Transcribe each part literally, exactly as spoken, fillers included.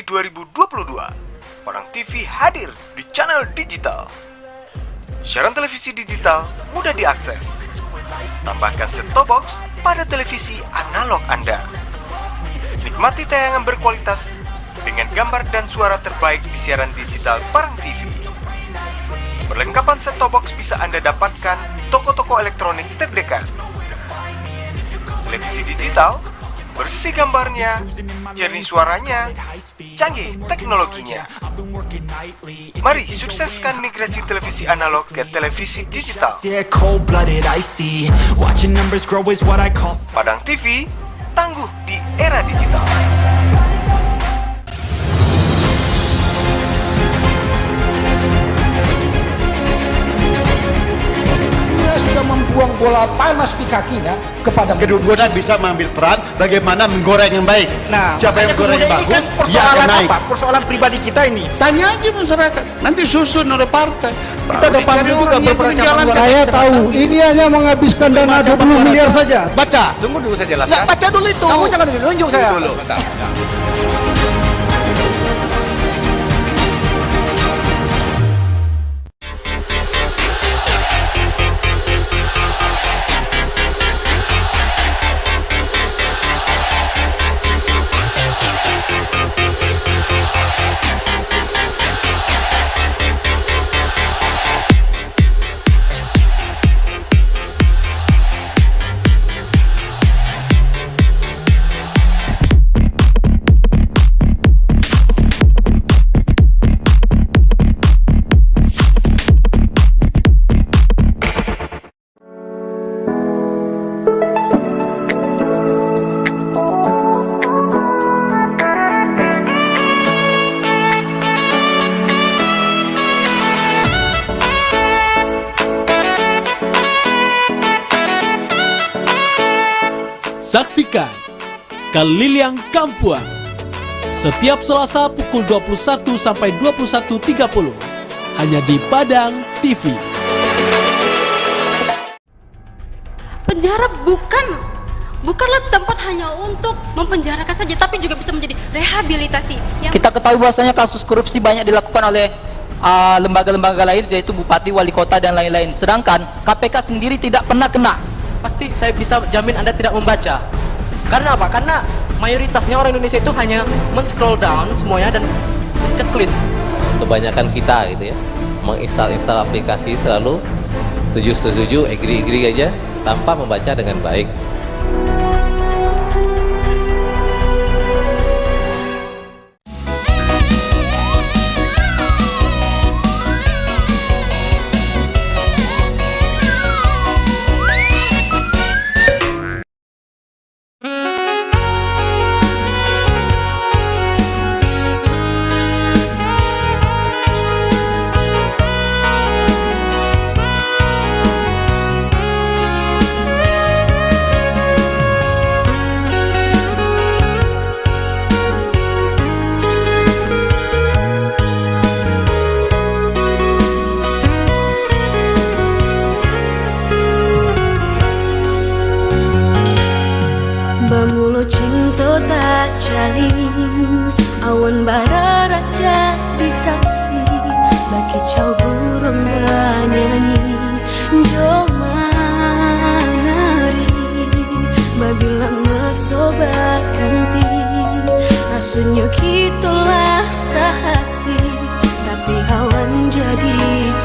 dua ribu dua puluh dua, Padang T V hadir di channel digital. Siaran televisi digital mudah diakses. Tambahkan set-top box pada televisi analog Anda. Nikmati tayangan berkualitas dengan gambar dan suara terbaik di siaran digital Padang T V. Perlengkapan set-top box bisa Anda dapatkan toko-toko elektronik terdekat. Televisi digital, bersih gambarnya, jernih suaranya, canggih teknologinya. Mari sukseskan migrasi televisi analog ke televisi digital. Yeah, cold-blooded, icy. Watching numbers grow is what I call. Padang T V, tangguh di era digital. Dia sudah membuang bola panas di kakinya kepada. Kedua-duanya bisa mengambil peran bagaimana menggoreng yang baik. Nah, siapa yang makanya goreng yang kemudian ini bagus, kan dia akan persoalan naik. Apa? Persoalan pribadi kita ini. Tanya aja masyarakat. Nanti susun oleh partai. Kita baru ada dicari juga orang yang beberapa cabang menjalankan. Saya tahu, ini hanya menghabiskan dana dua puluh miliar saja. Baca. Tunggu dulu, saya jelaskan. Nggak, baca dulu itu. Kamu jangan nunjuk saya. Tunggu dulu. Sebentar. Saksikan Kaliliang Kampuang, setiap Selasa pukul dua puluh satu sampai dua puluh satu tiga puluh, hanya di Padang T V. Penjara bukan, bukanlah tempat hanya untuk mempenjarakan saja, tapi juga bisa menjadi rehabilitasi. Yang kita ketahui bahwasanya kasus korupsi banyak dilakukan oleh, ah, lembaga-lembaga lain, yaitu bupati, wali kota, dan lain-lain. Sedangkan K P K sendiri tidak pernah kena. Pasti saya bisa jamin Anda tidak membaca. Karena apa? Karena mayoritasnya orang Indonesia itu hanya men-scroll down semuanya dan checklist. Kebanyakan kita gitu ya, menginstal-instal aplikasi selalu setuju-setuju, agree-agree aja tanpa membaca dengan baik. Bamulo cinto tak jalin, awan bararak jadi saksi, bakicau buruang banyanyi. Jo manari, babilang maso baganti, asuhnyo kito lah sahati, tapi awan jadi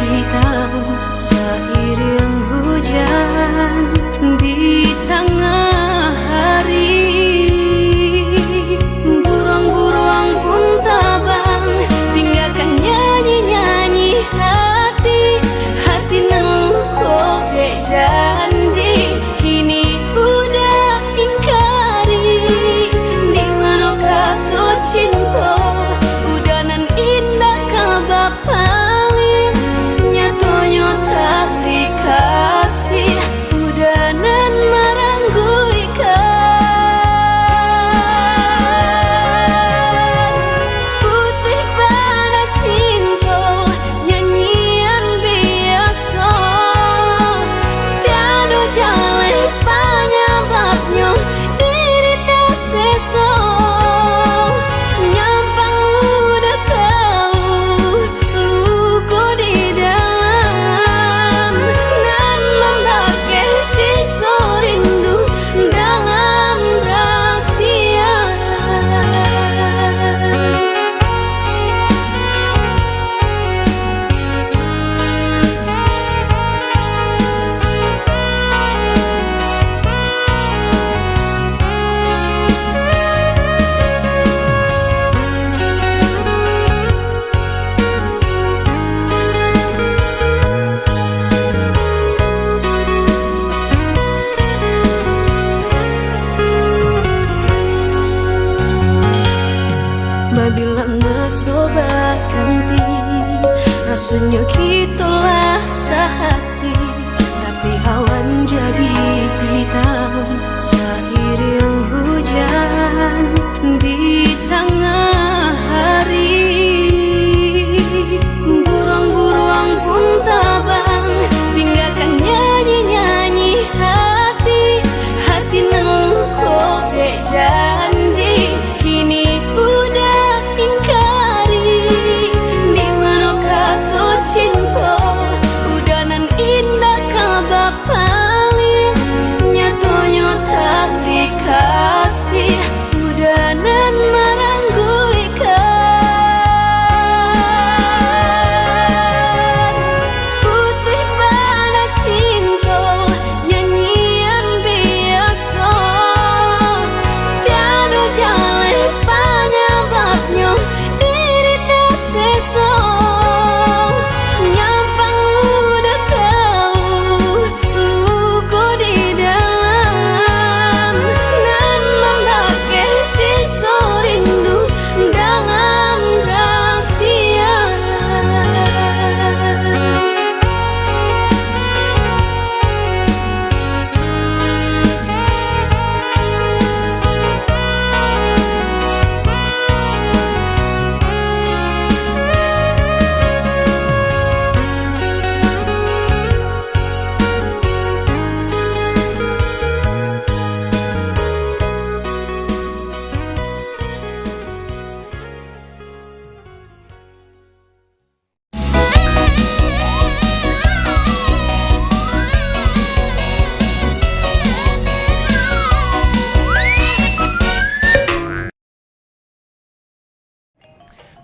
itam, sairiang hujan di tangah hari. Buruang-buruang pun tak Nyo kitolah sahati, tapi awan jadi itam sairing hujan di tangah hari. Buruang-buruang pun tabang, tinggakan nyanyi-nyanyi hati, hati nan luko dek janji. Kini udah ingkari, di mano kato cinto, udah nan indak ka bapaling, nyatonyo tali kasih, udah nan marangguikan. Putih bana cinto, nyanyian biaso, tiado jaleh panyababnyo, diri taseso. Nyampang udah tau, luko di dalam, nan mambakeh siso rindu dalam rahasia.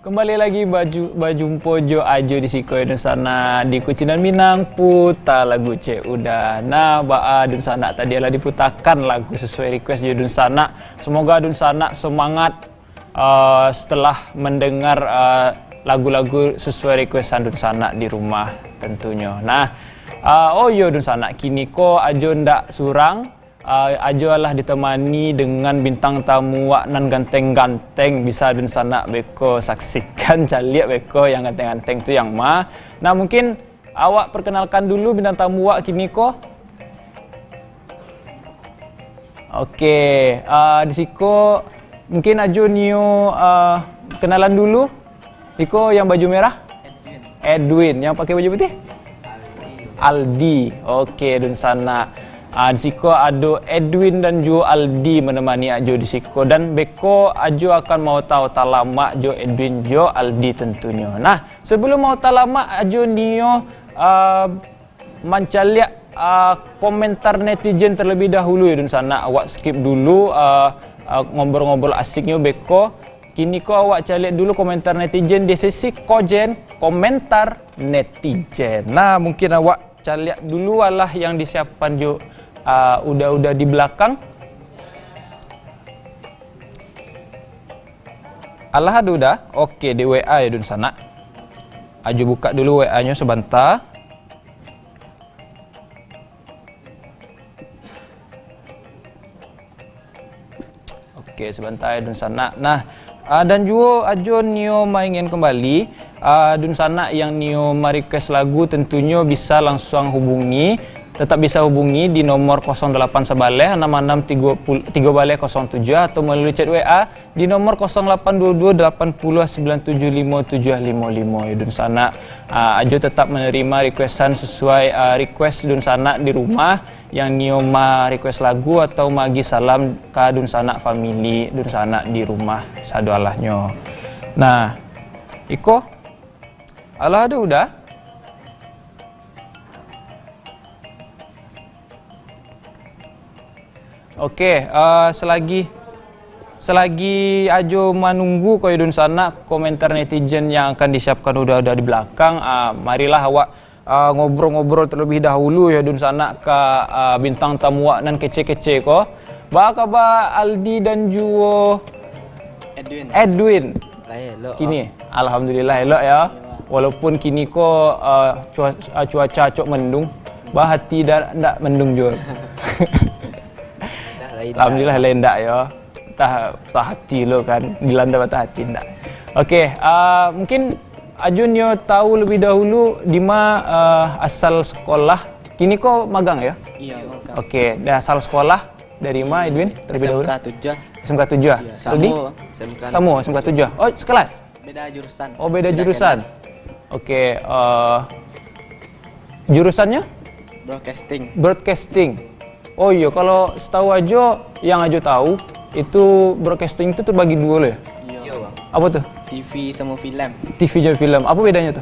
Kembali lagi baju, bajumpo jo Ajo di siko, yo dunsanak, di Kucinan Minang, puta lagu Cek Uda. Nah, baa dunsanak, tadi lah diputakan lagu sesuai request jo dunsanak. Semoga dunsanak semangat, eh, setelah mendengar, eh, lagu-lagu sesuai requestan dunsanak di rumah tentunyo. Nah, eh, oh iyo dunsanak, kini ko Ajo ndak surang. Ah, Ajo alah ditemani dengan bintang tamu wak nan ganteng-ganteng, bisa dunsanak beko saksikan, caliak beko yang ganteng-ganteng tu yang ma. Nah, mungkin awak perkenalkan dulu bintang tamu wak kini ko. Oke, ah, di siko mungkin Ajo nio, ah, kenalan dulu. Iko yang baju merah? Edwin. Edwin. Yang pakai baju putih? Aldi. Aldi. Oke, dunsanak. Ah, di siko ado Edwin dan juo Aldi menemani Ajo di siko. Dan beko Ajo akan maota-ota lamak jo Edwin jo Aldi tentunyo. Nah, sebelum maota lamak, Ajo nio, ah, mancaliak, ah, komentar netizen terlebih dahulu, yo dunsanak. Awak skip dulu, ah, ah, ngobrol-ngobrol asiknyo beko. Kini ko awak caliak dulu komentar netizen di sesi Kojen Komentar Netizen. Nah, mungkin awak caliak dulu alah yang disiapkan jo, ah, Uda-Uda di belakang. Alah ado Uda? Oke, di W A yo dunsanak. Ajo buka dulu W A-nyo sabanta. Oke, sabanta yo dunsanak. Nah, ah, dan juo Ajo nio maingin kembali, ah, dunsanak yang nio ma-request lagu tentunyo bisa langsuang hubungi, tetap bisa hubungi di nomor kosong delapan sabaleh anam anam tigo puluh, tigo baleh kosong tujuah atau melalui chat W A di nomor kosong lapan duo duo delapan puluah sambilan tujuah limo tujuah limo limo. Yo dunsanak, ah, Ajo tetap menerima requestan sesuai, ah, request dunsanak di rumah yang nio ma-request lagu atau maagiah salam ka dunsanak famili dunsanak di rumah sadoalahnyo. Nah, iko, alah ado Uda? Oke, eh, selagi, selagi Ajo manunggu ko yo dunsanak komentar netizen yang akan disiapkan Uda-Uda di belakang, ah, marilah awak, ah, ngobrol-ngobrol terlebih dahulu yo dunsanak ka, ah, bintang tamu wak nan kecek-kecek ko. Baa kaba Aldi dan juo Edwin? Edwin. Lah elok, kini, ah. Alhamdulillah elok yo. Iyo. Walaupun kini ko, ah, cua-, ah, cuaca acok mendung, bah ati dah ndak mendung juo. Dah lah indak. Alhamdulillah lah indak yo. Tah, tah ati lo kan, dilanda patah ati ndak. Oke, ah, mungkin, Ajo nio tahu lebih dahulu di ma, eh, asal sekolah. Kini ko magang yo? Iyo, magang. Oke, dah asal sekolah dari ma, Edwin, terlebih dahulu? S M K tujuh. S M K tujuh. Iyo, Aldi? Samo, S M K. Samo, S M K tujuh. Oh, sekelas? Beda jurusan. Oh, beda jurusan. Beda kelas. Oke, eh, jurusannya? Broadcasting. Broadcasting. Oh iyo, kalau setahu Ajo, yang Ajo tahu, itu broadcasting itu terbagi dua lo ya? Iyo. Iyo, Bang. Apo tu? T V samo film. T V jo film. Apo bedanya tu?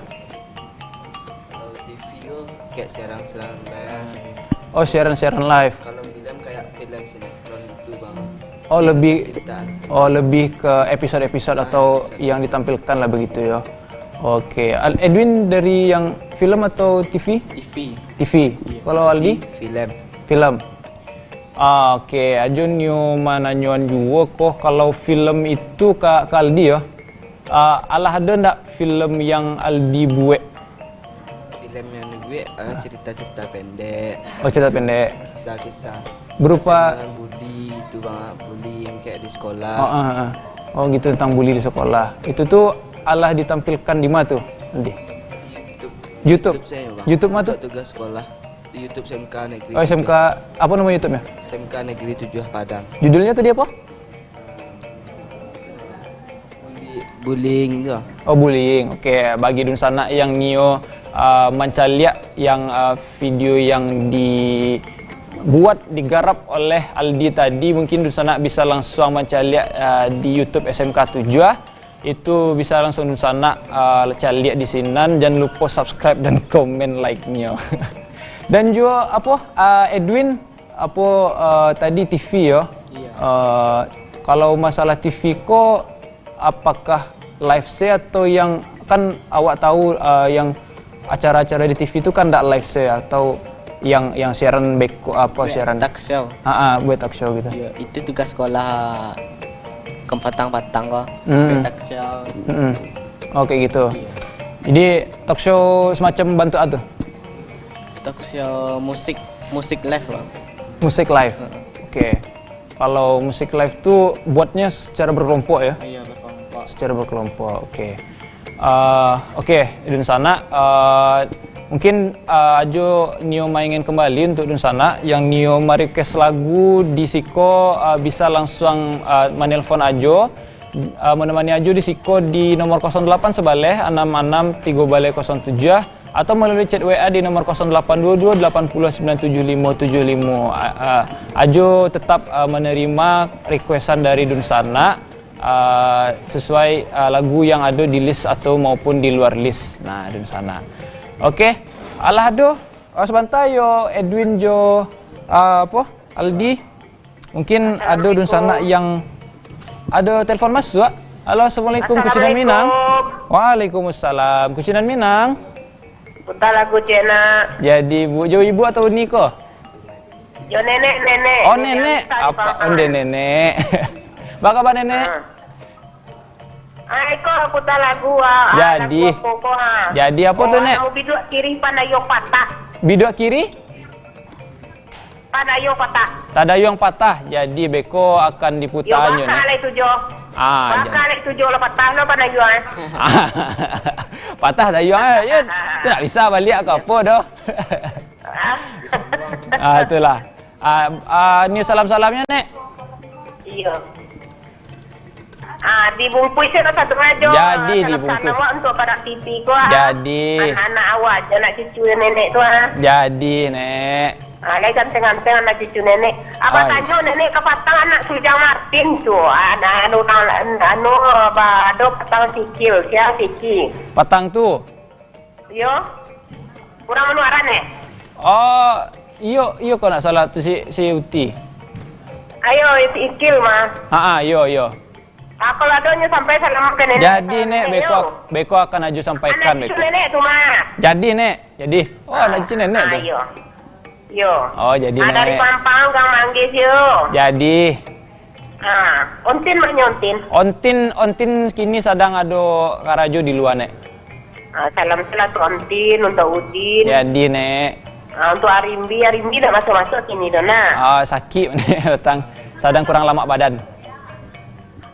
Kalau T V tu kayak siaran-siaran live. Oh, siaran-siaran live. Kalau film kayak film sinetron gitu, Bang. Oh, lebih, oh, lebih ke episode-episode atau yang ditampilkan lah begitu ya. Oke, Al-, Edwin dari yang film atau T V? T V. T V. Iya. Kalau Aldi? Film. Film. Ah, oke, Ajo nio mananyoan juo ko, kalau film itu ka, ka Aldi ya. Ah, alah ado ndak film yang Aldi buek? Film yang dibuek, eh, cerita-cerita pendek. Oh, cerita pendek. Kisah-kisah. Berupa tentang bully itu, Bang, bullying kayak di sekolah. Oh, ah, ah. Oh, gitu, tentang bully di sekolah. Itu tu alah ditampilkan di mana tu, Aldi? YouTube. YouTube? YouTube saya, Bang. YouTube mah tu? Untuk tugas sekolah. YouTube S M K Negeri tujuh. Oh, S M K. Apa nama YouTube-nya? S M K Negeri tujuh Padang. Judulnya tadi apa? Bully-, bullying tu lah. Oh, bullying. Oke, bagi dunsanak yang nio, ah, mancaliak yang, ah, video yang dibuat, digarap oleh Aldi tadi, mungkin dunsanak bisa langsung mancaliak, ah, di YouTube S M K tujuh, ah. Itu bisa langsung dunsanak, ah, caliak di sinan. Jangan lupa subscribe dan komen, like-nyo. Dan juga apa, ah, Edwin, apo, eh, tadi T V yo? Iya. Eh, kalau masalah T V ko, apakah live se atau yang, kan awak tahu, eh, yang acara-acara di T V tu kan ndak live se atau yang, yang siaran beko, apa, buek siaran talk show. Ha, ha, buek talk show gitu. Iya, itu tugas sekolah kepatang-patang ko. Hmm. Buek talk show. Mm-mm. Oh, kayak gitu. Iya. Jadi talk show semacam bantuk apa tu? Talk show musik, musik live, Bang. Musik live. Heeh. Oke. Kalau musik live tu buatnya secara berkelompok ya? Iya, berkelompok. Secara berkelompok, oke. Eh, oke, dunsanak, eh, mungkin, eh, Ajo nio maingin kembali untuk dunsanak yang nio ma-request lagu di siko, eh, bisa langsung, eh, manelpon Ajo, eh, menemani Ajo di siko di nomor kosong delapan sabaleh anam anam tigo baleh kosong tujuh, atau melalui chat W A di nomor kosong delapan dua dua delapan puluh sembilan tujuh limo tujuh limo. A-, a-, Ajo tetap, a, menerima requestan dari dunsanak, a, sesuai, a, lagu yang ado di list atau maupun di luar list. Nah, dunsanak. Oke, alah ado. Oh, sabanta yo, Edwin jo, a, apo? Aldi. Mungkin ado dunsanak yang ado telepon masuak. Halo, assalamualaikum, Kucinan Minang. Assalamualaikum. Waalaikumsalam, Kucinan Minang. Puta lagu ciek nak. Jadi, Bu, jo ibu atau uni ko? Jo nenek, nenek. Oh, nenek. Apa? Oh, nenek. Baa kaba, nenek? Ah. Ah, iko puta lagu, ah. Jadi. Lagu apo ko, ah? Jadi apo tu, Nek? Biduak kiri, pandayuang patah. Biduak kiri? Pandayuang patah. Tadayuang patah, jadi beko akan diputanyo, Nek. Yo, baka lai tujuh. Ah, baka lai tujuh lah patah lo pandayuang, eh. Patah dayuang, eh. Yo, tu ndak bisa baliak ka apo doh. Ah. Ah, itulah. Ah, ah, ni salam-salamnyo, Nek. Iyo. Ah, dibungkuih se lah satu ajo. Jadi, dibungkuih. Salam-salam awak untuak parak T V ko, ah. Jadi. Anak-anak awak jo, anak cucu nenek tu, ah. Jadi, Nek. Ah, lai ganteng-ganteng anak cucu nenek. Abah tanyo nenek ka patang anak Sujang Martin tu. Ah, anu, anu, anu, ba, ado patang sikil, siang siki. Patang tu? Iyo. Urang Manuaran, eh? Oh, iyo, iyo, kok ndak salah tu si, si Uti. Ayo, si Ikil mah. Ha, ha, iyo, iyo. Ah, kalau ado nyo sampai salam ka nenek. Jadi, Nek, beko, beko akan Ajo sampaikan beko. Anak cucu nenek tu mah. Jadi, Nek. Jadi. Oh, anak cucu nenek tu. Ayo. Yo. Oh, jadi, Nek. Ah, dari Pampang, Gang Manggis, yo. Jadi. Ah, Ontin mah nyo, Ontin? Ontin, Ontin kini sadang ado karajo di lua, Nek. Ah, salam salam untuak Ontin, untuak Udin. Jadi, Nek. Ah, untuak Arimbi, Arimbi dak masuak-masuak kini tu, nah. Ah, sakik, Nek, patang. Sadang kurang lamak badan.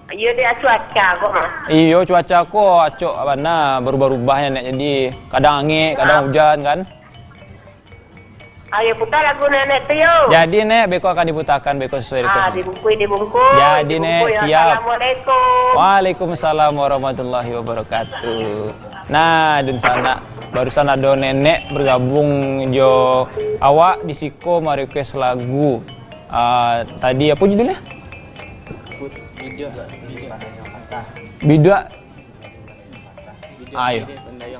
Iyo dek cuaca ko mah. Iyo, cuaca ko acok bana, barubah-rubahnyo, Nek. Jadi, kadang angek, kadang Ah. hujan, kan. Ayo puta lagu Nenek tu, yo. Jadi, Nek, beko akan diputakan, beko sesuai Ah, request. dibungkui, dibungkui. Jadi, Nek, Dibungkui, yo. siap. Assalamualaikum. Waalaikumsalam warahmatullahi wabarakatuh. Nah, dunsanak, barusan ado Nenek bergabung jo awak di siko ma-request lagu. Ah, tadi apo judulnyo? Biduak. Biduak. Ayo.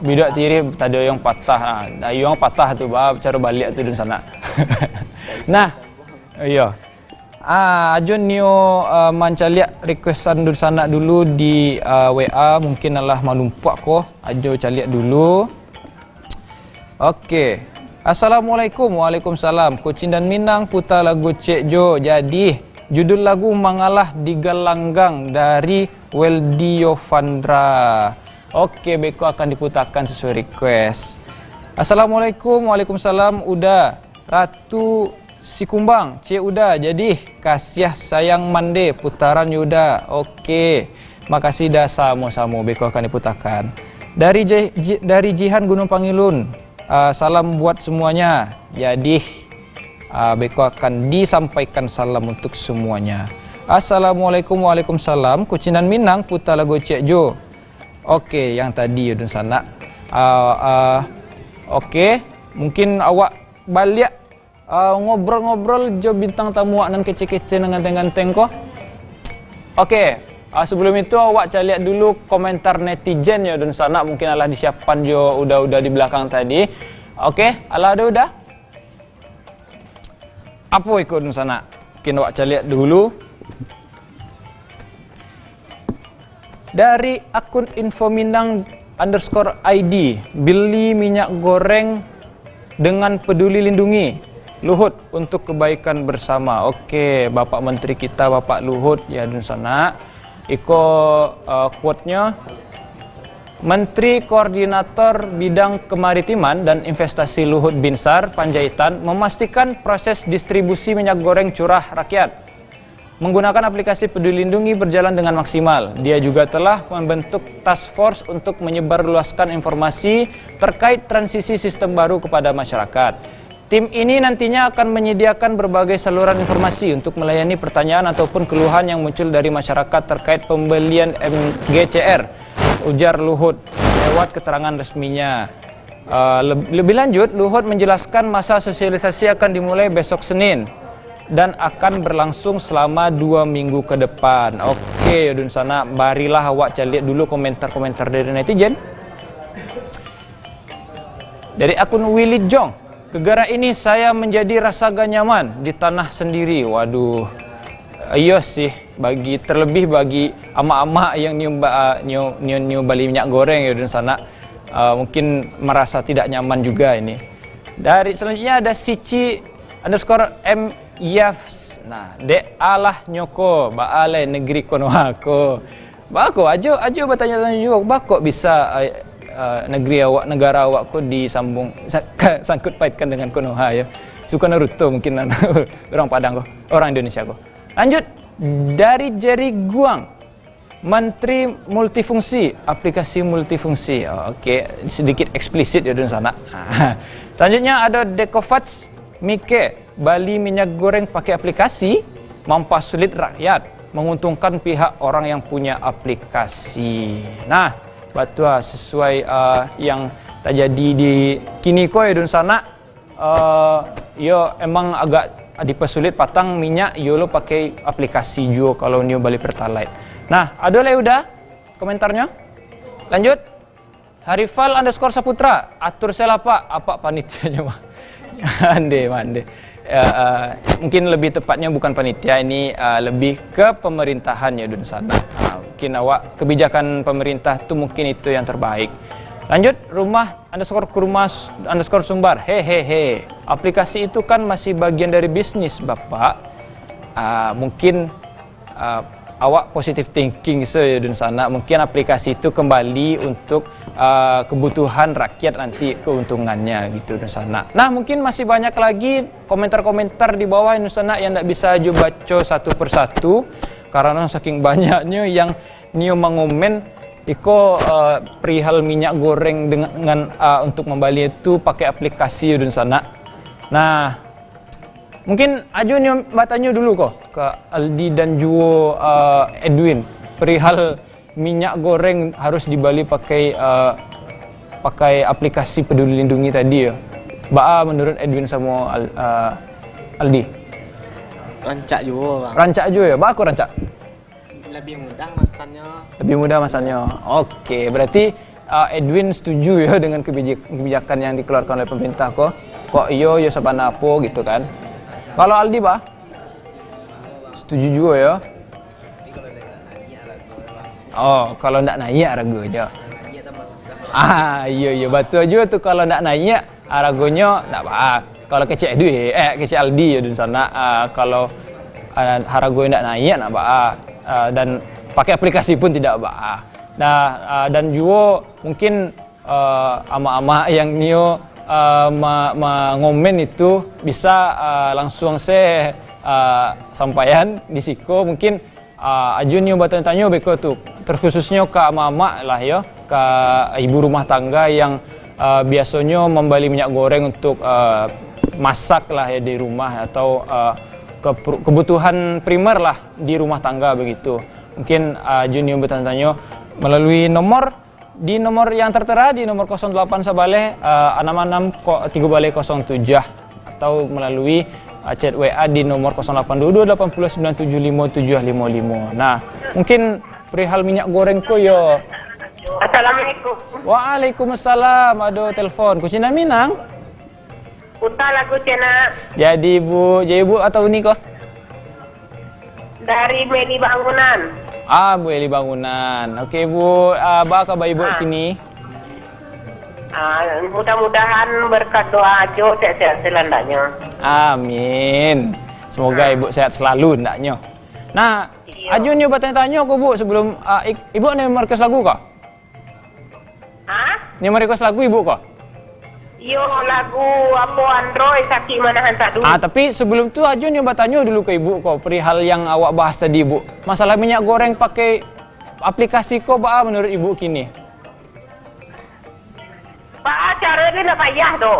Biduak tirih tadayuang patah. Ah, dayuang patah tu, ba, caro baliak tu dunsanak. Nah, iyo. Ah, ajo nio, ah, mancaliak requestan dunsanak dulu di, ah, W A, mungkin alah malumpuak ko. Ajo caliak dulu. Oke. Assalamualaikum. Waalaikumsalam. Kucindan Minang, puta lagu ciek jo. Jadi, judul lagu Mangalah di Galanggang dari Weldy Yovandra. Oke, beko akan diputakan sesuai request. Assalamualaikum. Waalaikumsalam. Uda, Ratu Sikumbang, Cik Uda, jadi Kasiah Sayang Mande, putaran Yuda. Oke, makasih Da, samo-samo, beko akan diputakan. Dari Ji-, Ji-, dari Jihan Gunung Pangilun, ah, salam buat semuanya. Jadi, ah, beko akan disampaikan salam untuk semuanya. Assalamualaikum, waalaikumsalam, Kucindan Minang, puta lagu ciek jo. Oke, yang tadi, yo, dunsanak. Ah, ah, oke, mungkin awak baliak, ah, ngobrol-ngobrol jo bintang tamu awak nan kece-kece, nan ganteng-ganteng ko. Oke, ah, sebelum itu awak caliak dulu komentar netizen, yo, dunsanak, mungkin alah disiapkan jo Uda-Uda di belakang tadi. Oke, alah ado Uda? Apo iko dunsanak? Mungkin awak caliak dulu. Dari akun infominang underscore I D, beli minyak goreng dengan Peduli Lindungi, Luhut, untuk kebaikan bersama. Oke, Bapak Menteri kita, Bapak Luhut, ya, dunsanak. Iko, eh, quote-nyo, Menteri Koordinator Bidang Kemaritiman dan Investasi Luhut Binsar Panjaitan memastikan proses distribusi minyak goreng curah rakyat menggunakan aplikasi Peduli Lindungi berjalan dengan maksimal. Dia juga telah membentuk task force untuk menyebarluaskan informasi terkait transisi sistem baru kepada masyarakat. Tim ini nantinya akan menyediakan berbagai saluran informasi untuk melayani pertanyaan ataupun keluhan yang muncul dari masyarakat terkait pembelian M G C R, ujar Luhut lewat keterangan resminya. Eh, leb-, lebih lanjut, Luhut menjelaskan masa sosialisasi akan dimulai besok Senin dan akan berlangsung selama dua minggu ke depan. Oke, yo dunsanak, barilah awak caliak dulu komentar-komentar dari netizen. Dari akun Willy Jong, "Gegara ini saya menjadi rasa gak nyaman di tanah sendiri." Waduh, iyo sih, bagi, terlebih bagi amak-amak yang nio ba-, nio, nio, nio bali minyak goreng, yo dunsanak, ah, mungkin merasa tidak nyaman juga ini. Dari selanjutnya ada Sici underscore M Yafs. Nah, dek alah nyoko, baalai negeri Konoha ko. Bako, ajo, ajo batanya-tanya juo, bako bisa, eh, eh, negeri awak, negara awak ko disambung, sa-, sangkut paitkan dengan Konoha, yo. Suka Naruto mungkin, urang Padang ko, urang Indonesia ko. Lanjut, dari Jerry Guang, Mantri Multifungsi, aplikasi multifungsi. Oh, oke, sedikit eksplisit yo dunsanak. Selanjutnya ada Decovats Mike, bali minyak goreng pakai aplikasi, mampasulit rakyat, menguntungkan pihak orang yang punya aplikasi. Nah, batua sesuai, eh, yang tajadi di kini ko yo dunsanak. Eh, yo emang agak dipasulit patang minyak, yo lo pakai aplikasi juo kalau nio bali Pertalite. Nah, ado lai Uda komentarnyo? Lanjut. Harifal underscore Saputra, atur se lah, Pak. Apak panitianyo mah. Mande, mande. Ya, eh, mungkin lebih tepatnya bukan panitia, ini, eh, lebih ke pemerintahan yo dunsanak. Ah, mungkin awak, kebijakan pemerintah tu mungkin itu yang terbaik. Lanjut, rumah underscore kurmas underscore sumbar. Hehehe. Aplikasi itu kan masih bagian dari bisnis, Bapak. Ah, mungkin ah, awak positive thinking se yo dunsanak. Mungkin aplikasi itu kembali untuk, ah, kebutuhan rakyat nanti keuntungannya gitu dunsanak. Nah, mungkin masih banyak lagi komentar-komentar di bawah dunsanak yang ndak bisa jo baco satu persatu. Karano saking banyaknyo yang nio mangomen, iko, eh, perihal minyak goreng dengan, eh, untuk mambali itu pakai aplikasi dunsanak. Nah, mungkin Ajo nio batanyo dulu ko ka Aldi dan juo, eh, Edwin, perihal minyak goreng harus dibali pakai, eh, pakai aplikasi Peduli Lindungi tadi yo. Baa menurut Edwin samo Al-, eh, Aldi? Rancak juo, Bang. Rancak juo yo? Baa kok rancak? Lebih mudah masannyo. Lebih mudah masannyo. Oke, berarti, eh, Edwin setuju yo dengan kebijak-, kebijakan yang dikeluarkan oleh pemerintah ko? Kok iyo, yo sabana apo gitu kan? Kalau Aldi, baa? Setuju juo yo. Oh, kalau ndak naiak haragonyo. Ah, iyo, iyo, batua juo tu, kalau ndak naiak haragonyo ndak baa. Kalau kecek duit, eh, kecek Aldi yo dunsanak, ah, kalau, ah, haragonyo ndak naiak ndak baa. Ah, dan pakai aplikasi pun tidak baa. Nah, ah, dan juo mungkin eh, amak-amak yang nio, eh, ma-, mangomen itu bisa, eh, langsuang se, eh, sampaian di siko. Mungkin, eh, Ajo nio batanyo-tanyo beko tu, terkhususnyo ka amak-amak lah yo, ka ibu rumah tangga yang, eh, biasonyo mambali minyak goreng untuk, eh, masak lah yo di rumah atau, eh, kepru-, kebutuhan primer lah di rumah tangga begitu. Mungkin, eh, Ajo nio batanyo-tanyo melalui nomor di nomor yang tertera di nomor kosong delapan sabaleh, eh, anam anam ko-, tigo baleh kosong tujuah, atau melalui, eh, chat W A di nomor kosong delapan dua dua delapan puluh sembilan tujuh limo tujuah limo limo. Nah, mungkin perihal minyak goreng ko yo. Assalamualaikum. Waalaikumsalam. Ado telepon. Kucing Minang. Puta lagu cena. Jadi, Bu, jadi Bu atau Uni ko? Dari Meli Bangunan. Ah, Bu Eli Bangunan. Oke, Bu, ah, baa kaba Ibu Ah. kini? Ah, mudah-mudahan berkat doa Ajo sehat-sehat selandaknyo. Amin. Semoga Ah. Ibu sehat selalu ndaknyo. Nah, Iyo. Ajo nio batanyo-tanyo ko, Bu, sebelum, ah, ik-, Ibu nio merequest lagu ko? Hah? Nio merequest lagu Ibu ko? Iyo, lagu apo Androy, Sakik Manahan Sadu. Ah, tapi sebelum tu Ajo nio batanyo dulu ka Ibu ko, perihal yang awak bahas tadi, Bu. Masalah minyak goreng pakai aplikasi ko, baa menurut Ibu kini? Baa caro dia nak payah tu?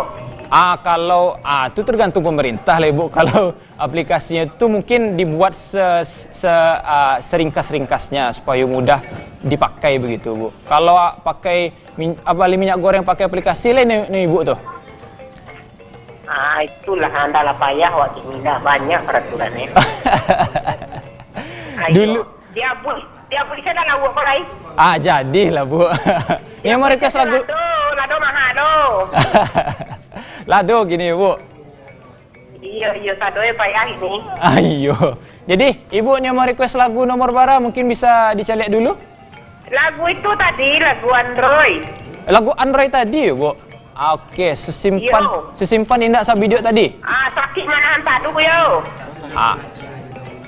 Ah, kalau, ah, tu tergantung pemerintah lah, Ibu. Kalau aplikasinya tu mungkin dibuat se-, se-, ah, seringkas-ringkasnya supaya mudah dipakai begitu, Bu. Kalau, ah, pakai min-, apa, bali minyak goreng pakai aplikasi lah ni, ni Ibu tu. Ah, itulah, andalah payah awak kini, dah banyak peraturan ni. Ayo. Dulu. Dia buih, dia buih saya dah lauk kau lain. Ah, jadilah, Bu. Ni Dia mereka buih saya selagu lado, lado mahal tu. Lado gini, Bu. Iyo, iyo, sado yo payah ini. Ah, iyo. Jadi, Ibu ni mau request lagu nomor bara, mungkin bisa dicaliak dulu? Lagu itu tadi, lagu Android. Lagu Android tadi, Bu? Ah, oke, sesimpan, Iyo. sesimpan indak sabiduak tadi? Ah, sakik manahan padu, yo. Ah.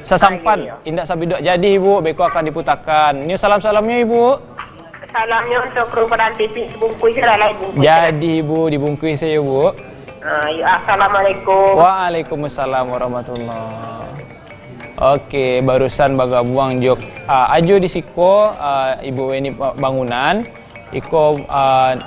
Sasampan Ah, iyo, iyo. indak sabiduak jadi, Ibu, beko akan diputakan. Ni salam-salamnya, Ibu. Salamnya untuk kru Padang T V, dibungkuih salah, Ibu. Jadi, Ibu, dibungkuih saja, Bu. Ah, ya, assalamualaikum. Waalaikumsalam warahmatullah. Oke, barusan bagabuang jo, ah, Ajo di siko, ah, Ibu Weni Ba-, Bangunan. Iko, ah,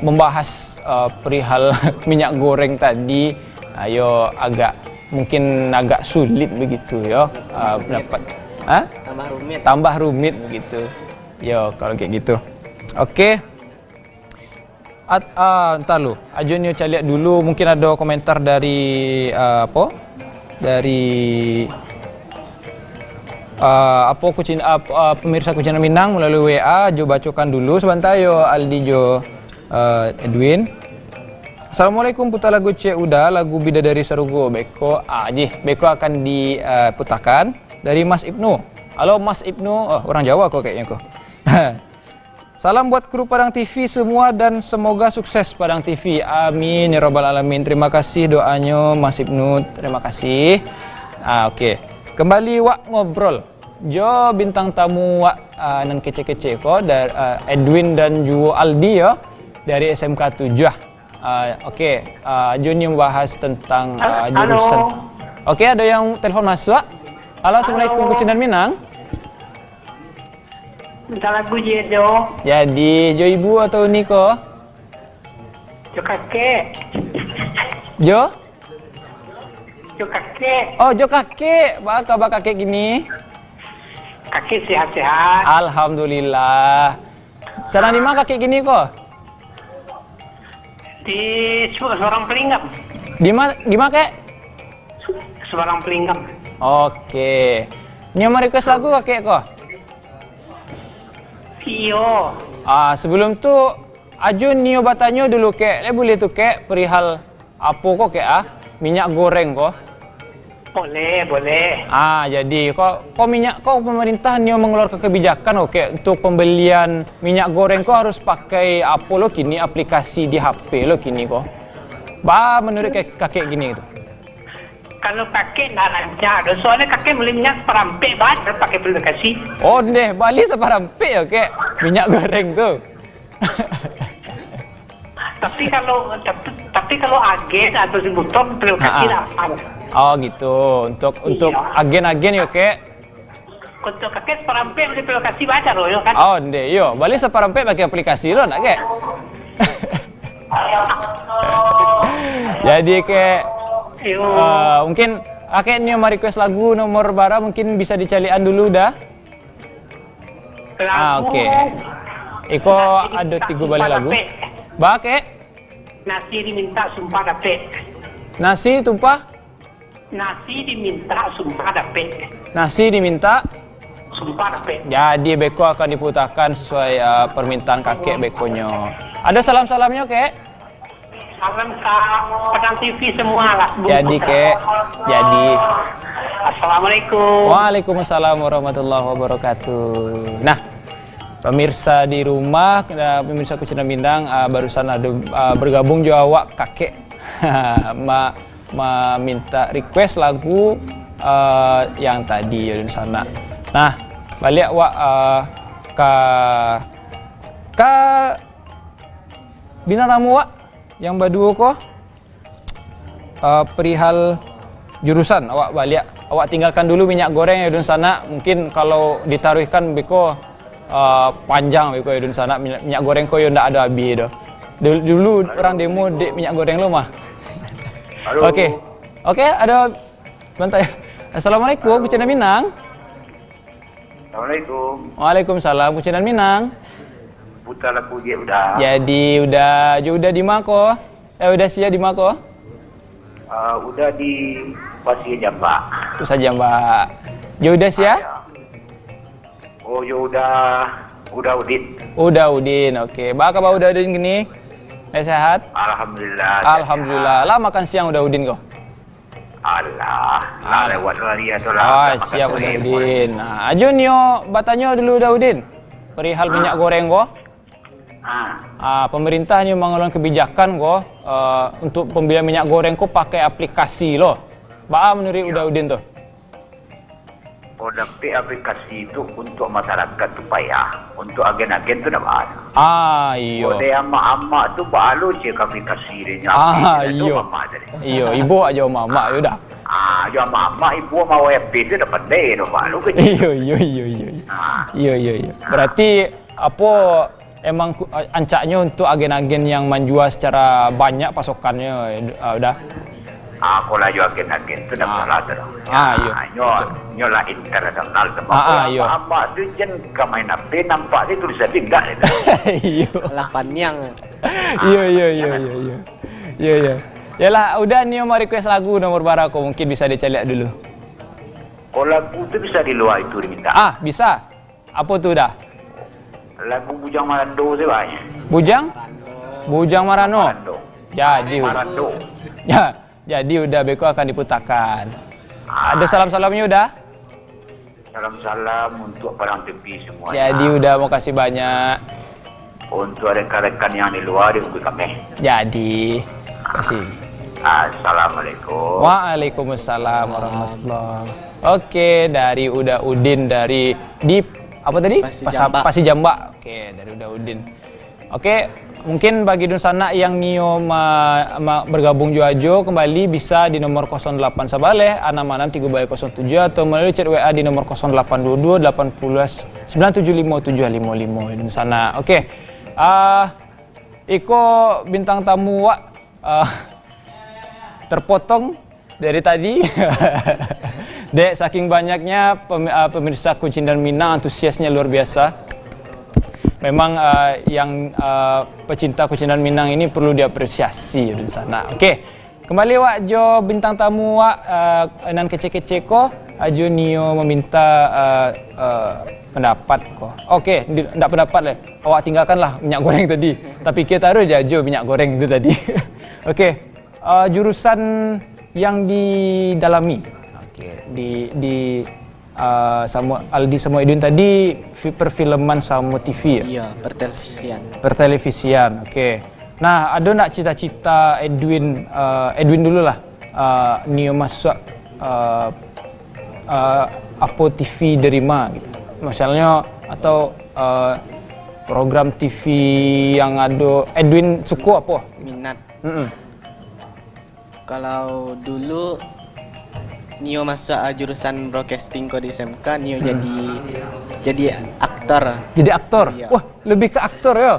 membahas, ah, perihal minyak goreng tadi. Ah, yo agak, mungkin agak sulit begitu yo, ah, pendapat. Ha? Tambah rumit. Tambah rumit begitu. Yo, kalau kayak gitu. Oke. At-, ah, entar lu. Ajo nio caliak dulu, mungkin ada komentar dari, ah, apa? Dari, ah, apa Kucin-, ah, ah, pemirsa Kucingan Minang melalui W A, Ajo bacokan dulu sebentar yo, Aldi jo, ah, Edwin. Assalamualaikum, putar lagu Cek Uda, lagu Bidadari Sarugo. Beko, ah, jih, beko akan di, ah, putakan dari Mas Ibnu. Halo Mas Ibnu, oh, orang Jawa kok kayaknya kok. Salam buat kru Padang T V semua dan semoga sukses Padang T V. Amin ya rabbal alamin. Terima kasih doanyo Mas Ibnu. Terima kasih. Ah, oke. Kembali wak ngobrol jo bintang tamu wak, ah, nan kecek-kecek ko, dar-, ah, Edwin dan juo Aldi yo, dari S M K tujuh. Ah, oke, ah, Jun yang bahas tentang, ah, Halo. jurusan. Oke, ada yang telepon masuk. Halo, assalamualaikum, Kucindan Minang. Minta lagu je, Jo. Jadi, jo ibu atau uni ko? Jo kakek. Jo? Jo kakek. Oh, jo kakek. Baa kaba kakek kini? Kakek sehat-sehat. Alhamdulillah. Sadang di ma kakek kini ko? Di Su-, Subarang Pelinggam. Di ma, di ma, Kek? Su-, Subarang Pelinggam. Oke. Nio ma-request lagu kakek ko? Iyo. Ah, sebelum tu, Ajo nio batanyo dulu, Kek. Eh, buliah tu, Kek, perihal apo ko, Kek, ah? Minyak goreng ko. Boleh, boleh. Ah, jadi, ko, ko minyak ko, pemerintah nio mengeluarkan kebijakan ko, Kek, untuk pembelian minyak goreng ko harus pakai apo lo kini, aplikasi di H P lo kini ko. Baa menurut Kek, Kakek kini tu? Kalau kakek ndak rancak doh, soalnyo kakek bali minyak saparampek bae pakai aplikasi. Oh, ndeh, bali saparampek yo, Kek, minyak goreng tu. Tapi kalau, tapi, tapi kalau agen atau distributor, aplikasi Ha-ha. lah. Oh, gitu. Untuk, untuk Iya. agen-agen yo, Kek. Untuk kakek saparampek bali aplikasi bae lo yo kan. Oh, ndeh, iyo. Bali saparampek pakai aplikasi lo, ndak, Kek? Jadi, Kek, Iyo. eh, mungkin Kakek nio ma-request lagu nomor bara, mungkin bisa dicaliakan dulu Da. Ah, Lagu oke. Iko Nasi ado Diminta tigo Sumpah baleh lagu. Dapek. Baa, Kek? Nasi Diminta Sumpah Dapek. Nasi tumpah? Nasi Diminta Sumpah Dapek. Nasi Diminta? Sumpah Dapek. Jadi, beko akan diputakan sesuai, ah, permintaan kakek bekonyo. Ado salam-salamnyo, Kek? Salam ka Padang T V semua lah, Bung Jadi, Putra. Kek, jadi. Assalamualaikum. Waalaikumsalam warahmatullahi wabarakatuh. Nah, pemirsa di rumah, eh, pemirsa Kucindan Minang, eh, barusan ado, eh, bergabung jo awak kakek. Ma-, maminta request lagu, eh, yang tadi, yo, dunsanak. Nah, baliak wak, eh, ka, ka bintang tamu wak yang baduo ko, eh, perihal jurusan, awak baliak, awak tinggalkan dulu minyak goreng, yo, dunsanak. Mungkin kalau ditaruihkan beko, eh, panjang beko, yo, dunsanak. Minyak, minyak goreng ko yo ndak ado abih doh. Dul-, dulu urang demo dek minyak goreng lo mah. Halo. Oke. Oke, ado bantai. Assalamualaikum, Kucindan Minang. Assalamualaikum. Waalaikumsalam, Kucindan Minang. Puta lagu je Uda. Jadi, Uda, jo Uda di ma ko? Eh, Uda sia di ma ko? Ah, Uda di Pasir Jambak. Pasir Jambak. Jo Uda sia? Ah, ya. Oh, jo Uda, Uda Udin. Uda Udin, oke. Baa kaba Uda Udin kini? Eh, sehat? Alhamdulillah, Alhamdulillah. sehat. Lah makan siang Uda Udin ko? Alah, lah Al- lewat hari tu lah. Ah, Dah makan siap, Uda sore. Udin. Nah, Ajo nio batanyo dulu, Uda Udin. Perihal Ah. minyak goreng ko. Ah. Ah, pemerintah nio mangaluakan kebijakan ko, eh, untuk pembelian minyak goreng ko pakai aplikasi lo. Baa menurut Iyo. Uda Udin tu? Oh, dapek aplikasi tu untuk masyarakat tu payah. Untuk agen-agen tu dak baa. Ah, iyo. Oh, dek amak-amak tu baa lo cek aplikasi dek nyo. Ah, Aplikasi tu iyo. amak tadi. Iyo, ibo ajo amak-amak yo dah. Ah, yo amak-amak ibo mawa F B tu dak pandai doh baa lo ke. Iyo, iyo, iyo, iyo. Ah. Iyo, iyo, iyo. Berarti apo emang ku-, a-, ancaknyo untuk agen-agen yang manjua secara banyak pasokannyo, eh, Uda? Ah, kalau jo agen-agen tu dah Ah. salah tu dah. Ah, iyo. Ah, nyo, Betul. nyo lah internasional tu. Ah, ah, Kalau iyo. amak-amak tu jen ka main H P, nampak tu tulisan indak tu. Iyo. Lah paniang. Iyo, iyo, iyo, iyo, iyo. Iyo, iyo. Yalah, Uda nio ma-request lagu nomor bara ko, mungkin bisa dicaliak dulu. Kalau lagu tu bisa di luar itu diminta. Ah, bisa. Apo tu dah? Lagu Bujang Marando se banyak. Bujang? Bujang Marano. Marando. Jadi, Uda. Marando. Ya, jadi Uda beko akan diputakan. Ah. Ado salam-salamnyo, Uda? Salam-salam untuk Padang Tepi semua. Jadi, Uda, makasih banyak. Untuk rekan-rekan yang di luar, di kami. Jadi, kasih. Assalamualaikum. Waalaikumsalam warahmatullahi. Oke, dari Uda Udin dari di apa tadi? Pasir Pasa-, Jambak. Pasir Jambak. Oke, dari Uda Udin. Oke, Mungkin bagi dunsanak yang nio ma-, ma-, bergabung jo Ajo kembali, bisa di nomor kosong delapan sabaleh, anam anam tigo baleh kosong tujuh, atau melalui chat W A di nomor kosong delapan dua dua delapan puluh sembilan tujuh limo tujuh limo limo, dunsanak. Oke. Ah, iko bintang tamu wak, ah, terpotong dari tadi. Dek, saking banyaknya pem-, ah, pemirsa Kucindan Minang, antusiasnya luar biasa. Memang, ah, yang, ah, pecinta Kucindan Minang ini perlu diapresiasi, dunsanak. Oke, kembali wak jo bintang tamu wak, ah, nan kecek-kecek ko, Ajo nio meminta, ah, ah, pendapat ko. Oke, di-, ndak pendapat leh. Awak tinggalkanlah minyak goreng tadi. Tapi kita taruh je Ajo minyak goreng itu tadi. Oke. Eh, jurusan yang didalami. Oke, di, di, eh, samo Aldi samo Edwin tadi fi-, perfilman samo T V ya? Iya, pertelevisian. Pertelevisian, oke. Nah, ado ndak cita-cita Edwin, eh, Edwin dulu lah, eh, nio masuak, eh, eh, apo T V dari ma gitu? Misalnyo, atau, eh, program T V yang ado Edwin suko apo? Minat. Mm-mm. Kalau dulu nio masuak, ah, jurusan broadcasting ko di S M K, nio Hmm. jadi, jadi aktor. Jadi aktor? Iya. Wah, lebih ke aktor ya?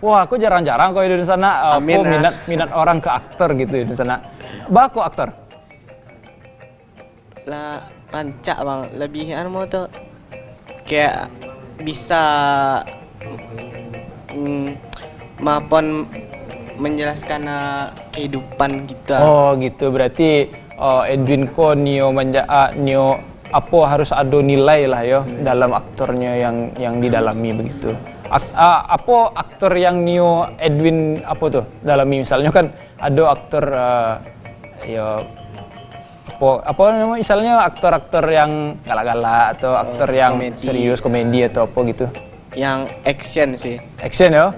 Wah, aku jarang-jarang ko di sana, ah, Amin, aku ah. minat, minat orang ke aktor gitu di sana. Bako aktor? Lah, rancak, Bang. Lebih, anu, tu, kayak bisa, mm, maupun menjelaskan, eh, kehidupan kita. Oh, gitu. Berarti, eh, Edwin ko nio manja-, ah, nio apo harus ado nilai lah yo Hmm. dalam aktornya yang, yang didalami begitu. Ak-, ah, apo aktor yang nio Edwin apo tu dalami? Misalnya kan ado aktor, eh, yo, apo, apo namo, misalnya aktor-aktor yang galak-galak atau aktor Oh, yang komedi. serius, komedi atau apa gitu? Yang action sih. Action yo?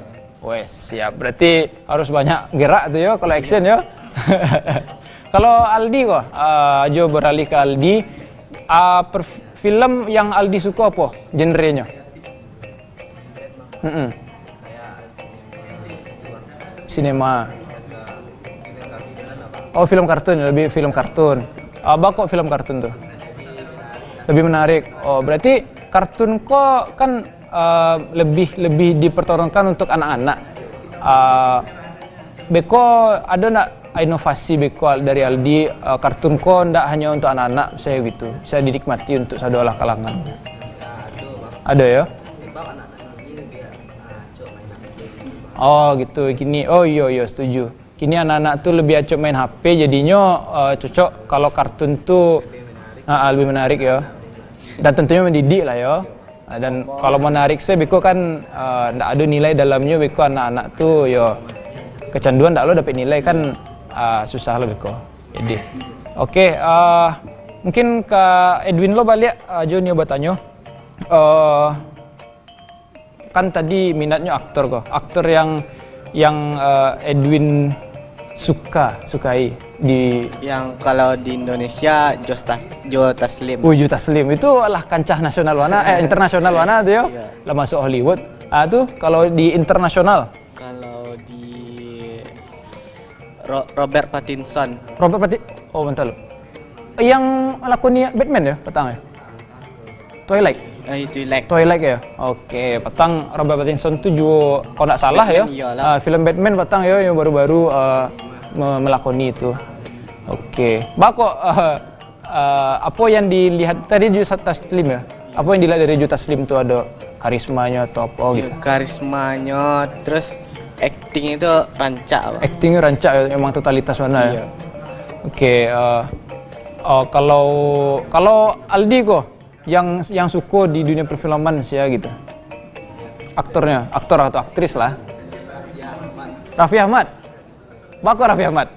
Wes, siap. Berarti harus banyak gerak tu yo kalau action yo. Kalau Aldi ko, ah, Ajo beralih ke Aldi. Ah, per-, film yang Aldi suko apa genrenya? Mm-mm. Sinema. Oh, film kartun, lebih film kartun. Ah, bako film kartun tu? Lebih menarik. Oh, berarti kartun ko kan, eh, lebih, lebih dipertontonkan untuk anak-anak. Eh, beko ado ndak inovasi beko dari Aldi, eh, kartun ko ndak hanya untuk anak-anak, misalnya gitu. Bisa dinikmati untuk sadolah kalangan. Ado yo? Oh, gitu. Kini, oh, iyo, iyo, setuju. Kini anak-anak tu lebih acok main H P, jadinyo, eh, cocok kalau kartun tu, ah, ah, lebih menarik yo. Dan tentunya mendidik lah yo. Ah, dan kalau menarik se beko kan, eh, ndak ado nilai dalamnyo, beko anak-anak tu yo kecanduan, ndak lo dapek nilai kan, ah, susah lo beko. Jadi, oke, eh, mungkin ka Edwin lo baliak, eh, Ajo nio batanyo. Eh, kan tadi minatnyo aktor ko. Aktor yang, yang, eh, Edwin suka, sukai di Yang kalau di Indonesia, Joe Tas-, Joe Taslim. Oh, Joe Taslim. Itu lah kancah nasional mana, eh, internasional mana tu yo? Iya. Lah masuk Hollywood. Ah, tu kalau di internasional. Kalau di Ro-, Robert Pattinson. Robert Patti-, oh, bentar lo. Yang melakoni Batman yo, patang yo? Twilight? Eh, Twilight. Twilight yo? Oke, patang Robert Pattinson tu juo, kalau ndak salah yo. Batman, iyalah. Ah, film Batman patang yo, yang baru-baru, eh, me-, melakoni itu. Oke. Bako, eh, eh, apo yang dilihat tadi Joe Taslim yo? Apo yang dilihat dari Joe Taslim tu, ado karismanyo atau apo Ya, gitu? Karismanyo, terus acting itu rancak, Bang. Acting rancak yo, memang totalitas mana yo? Iya. Oke, eh, eh, kalau, kalau Aldi ko yang, yang suko di dunia perfilman sia gitu? Aktornya, aktor atau aktris lah. Raffi Ahmad. Bako Raffi Ahmad?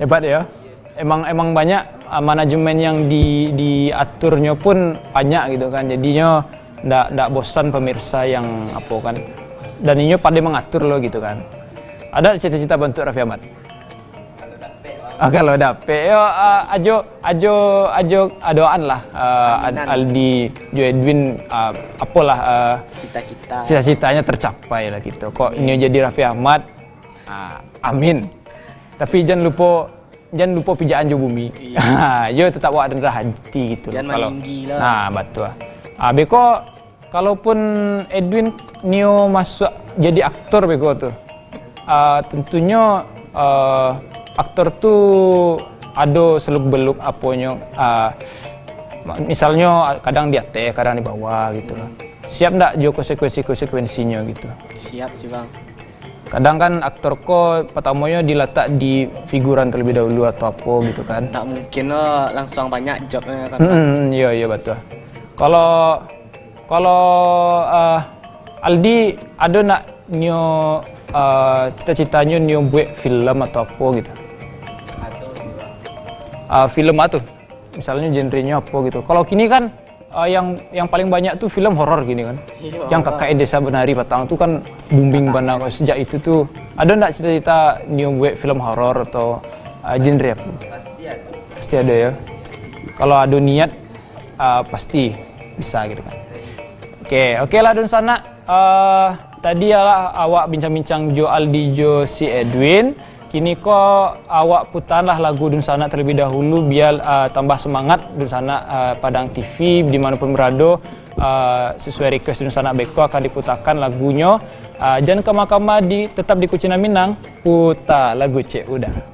Hebat yo. Emang, emang banyak, ah, manajemen yang di, diaturnyo pun banyak gitu kan. Jadinyo ndak, ndak bosan pemirsa yang apo kan. Dan inyo pandai mengatur lo gitu kan. Ada cita-cita bantu Raffi Ahmad? Ah, kalau dapek, yo, ah, ajo, ajo, ajo, ah, doaan lah, ah, Al-, Aminan. Aldi jo Edwin, ah, apolah, ah, Cita-cita. Cita-citanya tercapai lah gitu. Kok Amin. Nio jadi Raffi Ahmad, ah, amin. Tapi jan lupo, jan lupo pijakan jo bumi. Iya. Yo tetap awak rendah hati gitu loh. Jan kalau maninggi lah. Nah, betul. Ah, beko Kalaupun Edwin nio masuak jadi aktor beko tu, ah, tentunyo, ah, aktor tu ado seluk-beluk aponyo, ah, ma-, misalnyo kadang di ateh, kadang di bawah gitu loh. Siap ndak jo konsekuensi-konsekuensinyo gitu? Siap sih, Bang. Kadang kan aktor ko patamonyo dilatak di figuran terlebih dahulu atau apo gitu kan. Tak mungkin lo langsung banyak jobnyo kan, Bang. Hmm, iyo, iyo, betul. Kalau, kalau, eh, Aldi, ado nak nio, eh, cita-citanyo nio buek film atau apo gitu? Ado, Bang. Eh, film apo tu? Misalnyo genrenyo apo gitu. Kalau kini kan, eh, yang, yang paling banyak tu film horor kini kan. Iyo, Bang. Yang K K N Desa Penari Patang tu kan booming bana. Sejak itu tu, ado ndak cita-cita nio buek film horor atau, eh, genre apo? Pasti ado. Pasti ado yo. Kalau ado niat, eh, pasti bisa gitu kan. Oke, oke lah dunsanak. Eh, tadi lah awak bincang-bincang jo Aldi jo si Edwin. Kini ko awak putaan lah lagu dunsanak terlebih dahulu, bia, ah, tambah semangat dunsanak, ah, Padang T V di mano pun berado, ah, sesuai request dunsanak beko akan diputakan lagunyo. Ah, jan kama-kama di, tetap di Kucindan Minang, puta lagu Cek Uda.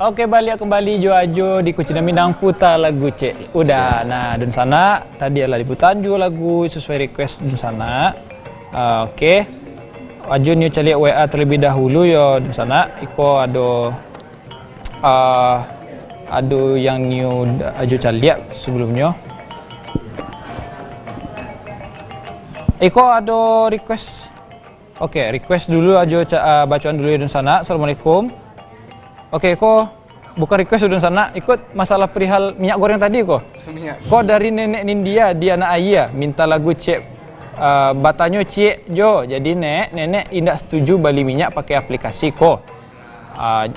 Oke, baliak kembali jo Ajo di Kucindan Minang, puta lagu ciek. Sip, udah. Udah. Nah, dunsanak, tadi lah diputa juo lagu sesuai request dunsanak. Ah, oke. Ajo nio caliak W A terlebih dahulu yo dunsanak. Iko ado, ah, ado yang nio Ajo caliak sebelumnyo. Iko ado request. Oke, request dulu Ajo ca-, ah, bacoan dulu yo dunsanak. Assalamualaikum. Oke, ko bukan request dunsanak, iko masalah perihal minyak goreng tadi ko. Minyak. Ko dari Nenek Nindia di Anak Ayie, minta lagu ciek, ah, batanyo ciek jo. Jadi Nek, Nenek indak setuju bali minyak pakai aplikasi ko. Ah,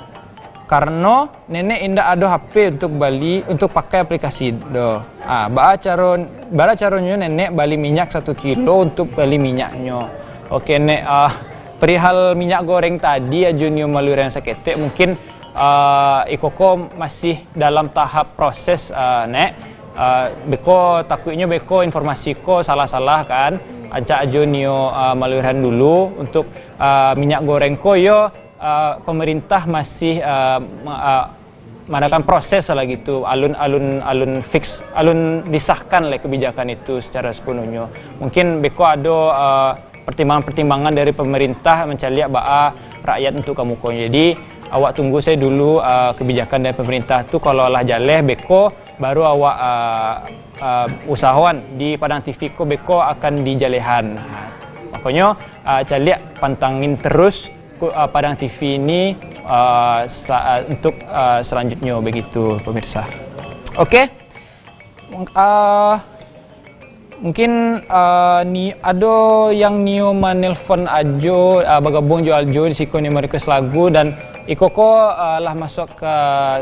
kareno Nenek indak ado H P untuk bali, untuk pakai aplikasi doh. Ah, baa caro, bara caronyo Nenek bali minyak satu kilo untuk bali minyaknyo? Oke, Nek, ah, perihal minyak goreng tadi, Ajo nio maluiran saketek, mungkin, ah, iko ko masih dalam tahap proses, ah, Nek. Ah, beko takuiknyo beko informasi ko salah-salah kan. Rancak Ajo nio, ah, maluiran dulu untuk, ah, minyak goreng ko yo, ah, pemerintah masih, ah, ma-, ah, mengadakan proses lah gitu, alun, alun, alun fix, alun disahkan lah kebijakan itu secara sepenuhnyo. Mungkin beko ado, ah, pertimbangan-pertimbangan dari pemerintah mancaliak baa rakyat untuk ka mukonyo. Jadi, awak tunggu sajo dulu, ah, kebijakan dari pemerintah tu, kalau lah jaleh beko, baru awak, ah, ah, usahoan di Padang T V ko beko akan dijalehan. Nah, makonyo, ah, caliak pantangin terus ku-, ah, Padang T V ni, ah, sa-, ah, untuk, ah, selanjutnyo begitu, pemirsa. Oke. Mung-, ah, mungkin, ah, ni ado yang nio manelpon Ajo, ah, bagabung jo Ajo di siko nio ma-request lagu, dan iko ko, ah, lah masuak ka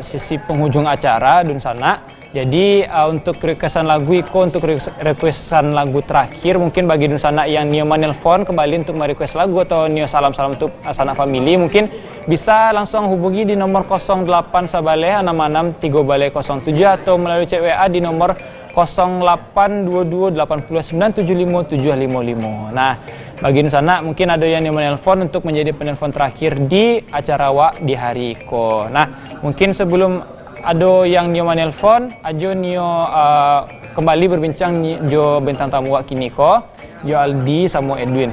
sisi penghujung acara, dunsanak. Jadi, ah, untuk requestan lagu iko, untuk re-, requestan lagu terakhir, mungkin bagi dunsanak yang nio manelpon kembali untuk ma-request lagu atau nio salam-salam untuk, ah, sanak famili, mungkin bisa langsung hubungi di nomor kosong delapan sabaleh anam anam tigo baleh kosong tujuh atau melalui chat W A di nomor kosong delapan dua dua delapan puluh sembilan tujuh limo tujuh limo limo. Nah, bagi dunsanak, mungkin ado yang nio manelpon untuk menjadi penelpon terakhir di acara awak di hari ko. Nah, mungkin sebelum ado yang nio manelpon, Ajo nio, ah, kembali berbincang ni-, jo bintang tamu wak kini ko, jo Aldi samo Edwin.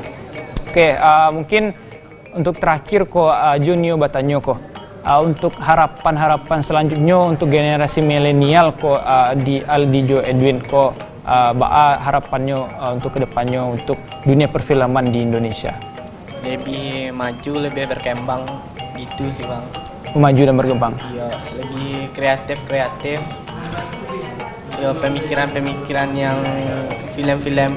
Oke, ah, mungkin untuk terakhir ko, ah, Ajo nio batanyo ko, ah, untuk harapan-harapan selanjutnyo untuk generasi milenial ko, ah, di Aldi jo Edwin ko, ah, baa harapannyo, ah, untuk kedepannyo untuk dunia perfilman di Indonesia? Lebih maju, lebih berkembang gitu sih, Bang. Maju dan berkembang. Iya, lebih kreatif-kreatif. Ya, pemikiran-pemikiran yang film-film,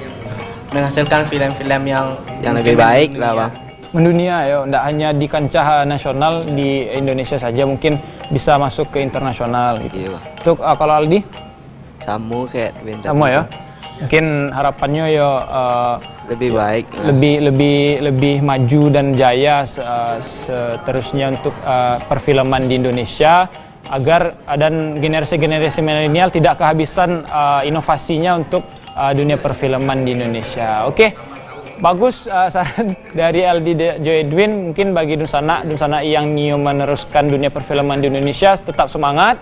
menghasilkan film-film yang Yang mungkin lebih baik lah, mendunia. Bang. Mendunia ya, ndak hanya di kancah nasional di Indonesia saja, mungkin bisa masuk ke internasional gitu. Iya, Bang. Untuk, ah, kalau Aldi? Samo kayak Bintang Samo ya. Tiga. Mungkin harapannya ya, eh, Lebih ya, baik lah. lebih, lebih, lebih maju dan jaya se-, eh, seterusnya untuk, eh, perfilman di Indonesia, agar, eh, dan generasi-generasi milenial tidak kehabisan, eh, inovasinya untuk, eh, dunia perfilman di Indonesia. Oke. Bagus, eh, saran dari Aldi de-, Jo Edwin. Mungkin bagi dunsanak, dunsanak yang ingin meneruskan dunia perfilman di Indonesia, tetap semangat.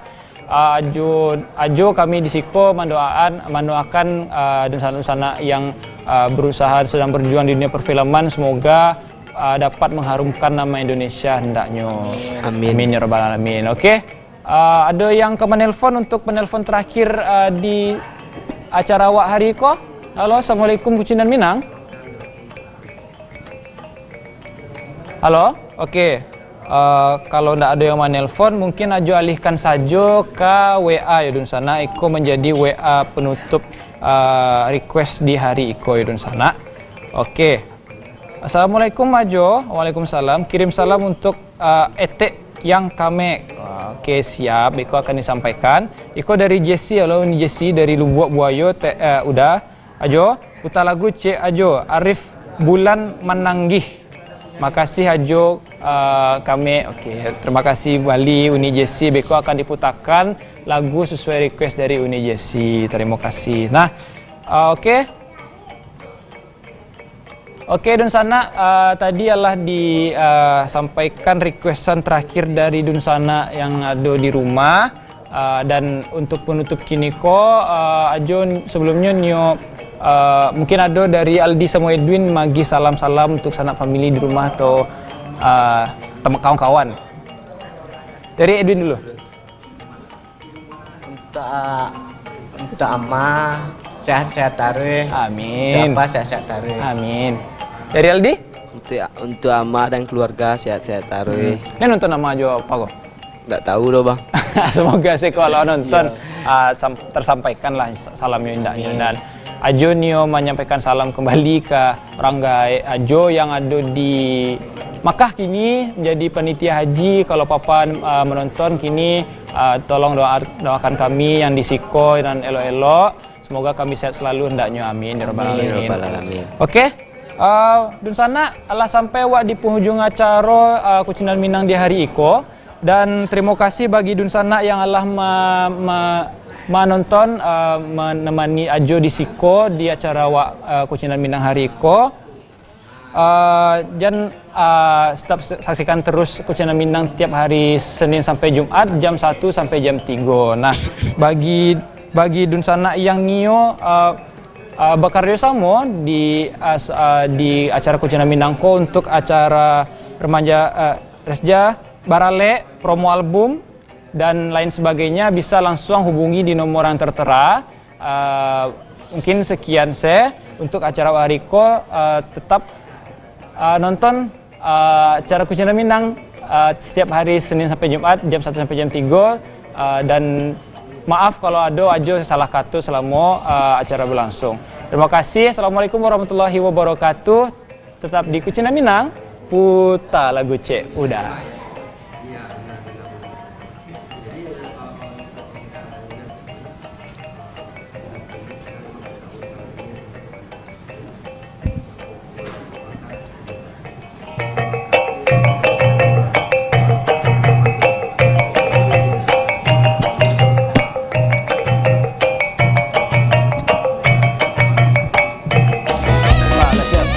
Ah, Ajo, Ajo kami di siko mandoaan, mandoakan, ah, dunsanak-dunsanak yang, ah, berusaha, sedang berjuang di dunia perfilman, semoga, ah, dapat mengharumkan nama Indonesia hendaknyo. Amin. Amin ya rabbal alamin. Oke. Ah, ado yang ka manelpon untuk penelpon terakhir, ah, di acara awak hari ko? Halo, assalamualaikum, Kucindan Minang. Halo, oke. Eh, kalau ndak ado yang manelpon, mungkin Ajo alihkan sajo ka W A ya, dunsanak. Iko menjadi W A penutup, eh, request di hari iko ya, dunsanak. Oke. Assalamualaikum, Ajo. Waalaikumsalam. Kirim salam untuk, eh, Etek yang Kamek. Oke, siap. Iko akan disampaikan. Iko dari Jesse, halo, Uni Jesse dari Lubuak Buayo, te-, eh, udah. Ajo, puta lagu ciek Ajo, Arif Bulan Mananggih. Makasih Ajo, eh, kami. Oke, terima kasih bali Uni Jesse. Beko akan diputakan lagu sesuai request dari Uni Jesse. Terima kasih. Nah, eh, oke. Oke, Dunsanak, eh, tadi alah disampaikan requestan terakhir dari Dunsanak yang ado di rumah. Eh, dan untuk penutup kiniko, eh, Ajo, sebelumnyo nio, eh, mungkin ado dari Aldi samo Edwin magih salam-salam untuk sanak famili di rumah atau, eh, tem-, kawan-kawan. Dari Edwin dulu. Untuak, untuak Ama, sehat-sehat taruih. Amin. Untuak Apa, sehat-sehat taruih. Amin. Dari Aldi? Untuak, untuak Ama dan keluarga, sehat-sehat taruih. Hmm. Ni nonton Ama jo Apa ko? Ndak tahu doh, Bang. Semoga sih kalau nonton, Iya. ah, sam-, tersampaikan lah sa-, salamnyo indaknyo. Amin. Dan Ajo nio manyampaikan salam kembali ka urang gaek Ajo yang ado di Makkah kini, jadi panitia haji. Kalau Papa, ah, menonton kini, ah, tolong doa-, doakan kami yang di siko dan elok-elok. Semoga kami sehat selalu hendaknyo. Amin, ya rabbal Amin, ya alamin. Rabbal alamin. Oke. Ah, Dunsanak, alah sampai awak di penghujung acaro, ah, Kucinan Minang di hari iko. Dan terima kasih bagi Dunsanak yang alah ma-, ma-, manonton, ah, menemani Ajo di siko di acara awak, ah, Kucinan Minang hari iko. Ah, jan, ah, tetap sa-, saksikan terus Kucinan Minang tiap hari Senin sampai Jumat jam satu sampai jam tigo. Nah, bagi, bagi Dunsanak yang nio, ah, ah, bakarjo samo di, ah, s-, ah, di acara Kucinan Minang ko untuk acara remaja, ah, Resja Baralek, promo album, dan lain sebagainya, bisa langsung hubungi di nomor yang tertera. Ah, mungkin sekian se untuk acara hari ko. Ah, tetap, ah, nonton, ah, acara Kucinan Minang, ah, setiap hari Senin sampai Jumat jam satu sampai jam tigo. Ah, dan maaf kalau ado Ajo salah kato selamo, ah, acara berlangsung. Terima kasih. Assalamualaikum warahmatullahi wabarakatuh. Tetap di Kucinan Minang, puta lagu cek udah.